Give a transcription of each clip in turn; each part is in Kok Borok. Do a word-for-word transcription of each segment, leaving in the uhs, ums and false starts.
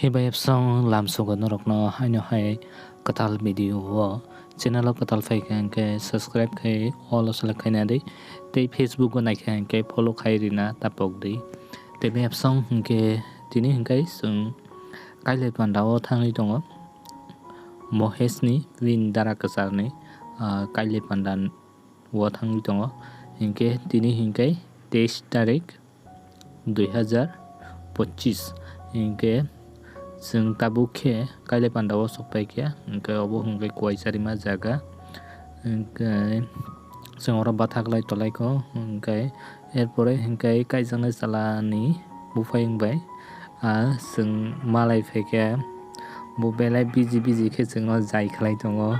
Eba apsong lamsogo norokno haino hai kwtal video o channel o kwtal phaikha hinkhe subscribe khai all o select khaina di tei Facebook o naikha hinkhe follow khai rina tapok di. Tei eba apsong hinkhe tini hinkhe chwng Kailai Panda o thangwi tongo. Mohesni win dara kwcharni, ah, Kailai Panda o thangwi tongo. Hinkhe tini hinkhe teis tarik dui hazar pochis. Hinkhe chwng tabuk khe Kailai Panda o sokpai khe, hinkhe obo hinkhe kuai charima jaga. Hinkhe chwng oro bathak lai tolai kho, hinkhe erpore hinkhe kaijaknai chalani buphayung bai, ah, chwng malai phaikhe bo belai busy busy khe chwngno jai khlai tongo.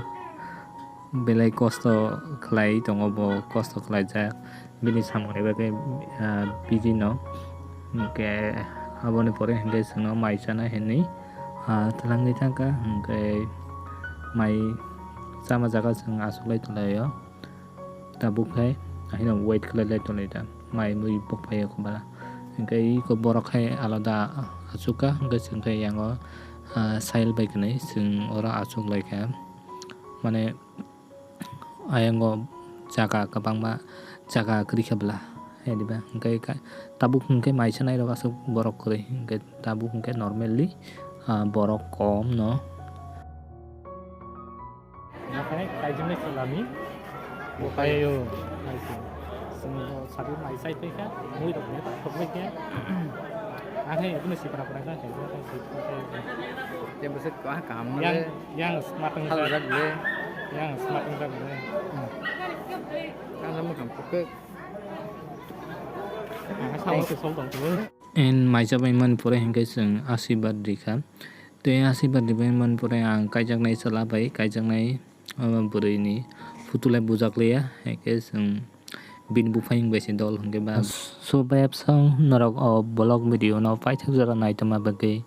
Belai kosto khlai tongo bo, kosto khlaijak bini samungni bagwi, ah, busy no. Hinkhe aboni pore hinkhe chwngno mai chana hinwi, ah, twlangwi thangkha, hinkhe mai chama jaga chwng achuklai tonglaio. Tabuk hai haino wait khlai lai tonglai da, mai mui bok phai ya khobala. Hinkhe iko borok hai alada achukha, hinkhe chwng khe yango, ah, side bai kwnwi chwng oro achuk lai kha. Mane, ayang o jaga kwbangma jaga kwrwi khe bwla, hai diba? Hinkhe ka-, tabuk hinkhe mai sanai rok aswk borok kwrwi, hinkhe tabuk hinkhe normally, ah, borok kom no. Nakhai kaijaknai salami. Bo kaiyo. Chwng bo sadi mai chai phai kha, mui rok ni thok phai kha. Akhai ebono sipra pra kha, kaijaknai sipra kha. Yang, yang smatang jak le. Yang smatang jak le. Kang samo kam pokok. Ang sama ke som tong tu. En mai chabai man pore hinkhe chwng asibad rikha. Tei asibad ribai man pore ang kaijaknai chwla bai kaijaknai, ah, bwrwini photo lai bujak liya. Hinkhe chwng bini buphayung bai se dol hinkhe ba. So, bai apsong norok o vlog video no paithak jora naitoma bagwi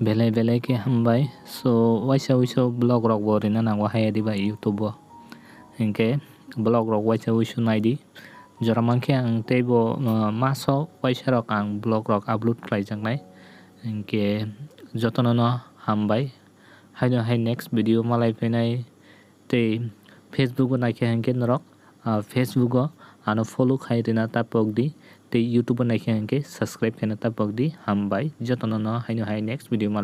belai belai khe hambai. So, waisa waisa vlog rok bo rina nango hai diba YouTube o. Hinkhe vlog rok waisa waisa naidi. Jora mankhe ang teibo, uh, maso waisa rok ang vlog rok upload khlaijaknai. Hinkhe jotono no hambai. Haino hai next video malai phainai. Tei Facebook o naikhe hinkhe norok, ah, Facebook o ano follow khai rina ta pokdi, tei YouTube o naikhe hinkhe subscribe khaina ta pokdi. Hambai jotono no haino hai next video malai.